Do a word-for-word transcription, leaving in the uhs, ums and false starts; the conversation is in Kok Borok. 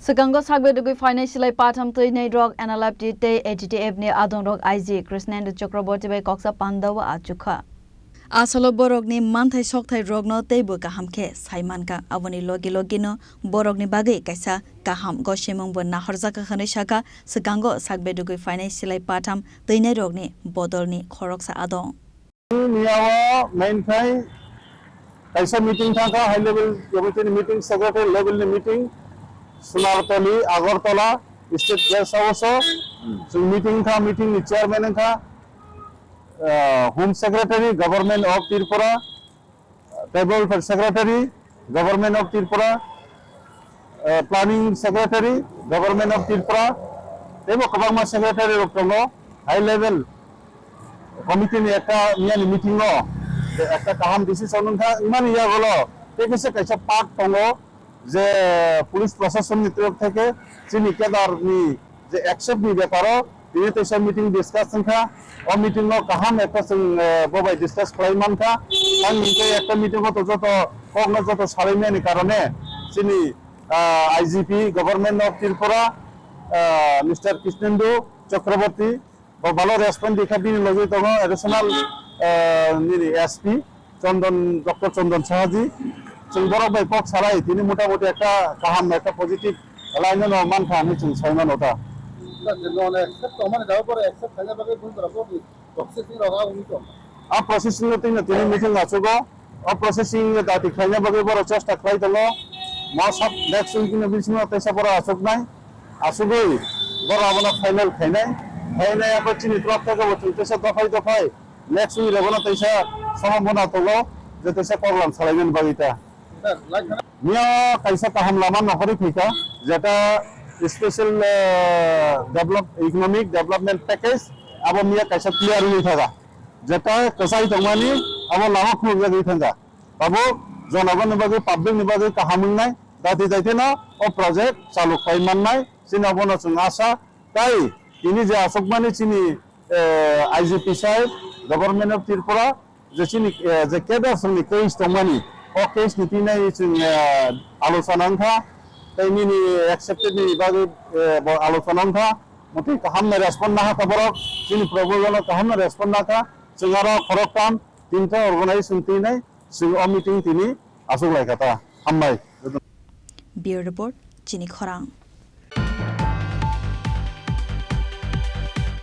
Swkango sakbedugwi phainai silai patham twinai rok N L F T tei A T T F ni adong rok I G Krishnendu Chakraborty bai koksa pandao achukha. Asalo borokni manthai sokthai rokno teibo kaham khe sai mankha. Aboni logi logino borokni bagwi kaisa kaham gosimung bo nahorjakha hwnwi sakha. Swkango sakbedugwi phainai silai patham twinai rokni bodolni khoroksa adong. Miyao mainthai kaisa meeting thangkha, high level committee ni meeting, secretary level ni meeting, Sunartoli, Agartala, State Guest House o. Chwng meeting kha, meeting ni chairman wngkha, ah, Home Secretary, Government of Tripura, Tribal Welfare Secretary, Government of Tripura, eh, Planning Secretary, Government of Tripura, teibo kwbangma secretary rok tongo, high level committee ni ekta miyani meeting o je ekta kaham decision wngkha, wngmani yagulo tei kisa kaisa part tongo je police prashason ni torok theke chini kedar ni je accept ni beparo tini teisa meeting discuss wngkha. O meeting o kaham ekta chwng, eh, bo bai discuss khlai mankha. Ang hinkhe ekta meeting o to joto kokno joto salaimani karone chini, ah, I G P, Government of Tripura, ah, Mister Krishnendu Chakraborty, bo balo respond dikha, bini logi tongo additional, ah, nini S P Chondon, Doctor Chondon Sahaji. Chwng borok bai kok salai tini motamoti ekta kaham, ekta positive line no mankha hinwi chwng sai mano ta. None accept tongmani dago, pore accept khaina bagwi buini borok bo processing rok abo wngwi tong. A processing no tini, tini meeting achugo. O processing no dati khlaina bagwi borok chesta khlai tongo. Mo sab next week ni bisingo teisa borok achuknai. Achugwi borok abono final khainai. Khainai abo chini twelve theke bo chwng teisa dophai dophai next week rebono teisa somo bona tongo je teisa program salainani bagwi ta. Miya kaisa kaham lama nohorwi phaikha, jeta special, eh, develop, economic development package abo miya kaisa clear wngwi thaga, jeta kwchai tongmani abo lama phunukjagwi thangkha. Tabuk jonogonni bagwi, public ni bagwi kaham wngnai, dati daiteno o project chalu khlai mannai, chini abono chwng asa. Tai tini je achukmani chini, eh, I G P sahib, Government of Tripura, je chini, eh, je cadre songni case tongmani, o case ni tinai chwng, eh, alochona wngkha, tai nini accepted ni bagwi, eh, bo alochona wngkha, motwi kaham no respond nahakha borok, chini proposal no kaham no respond nahakha, chwng aro khoroktham tinta organization tinai chwng o meeting tini achuk laikha ta. Hambai. Bureau Report, Chini Khorang.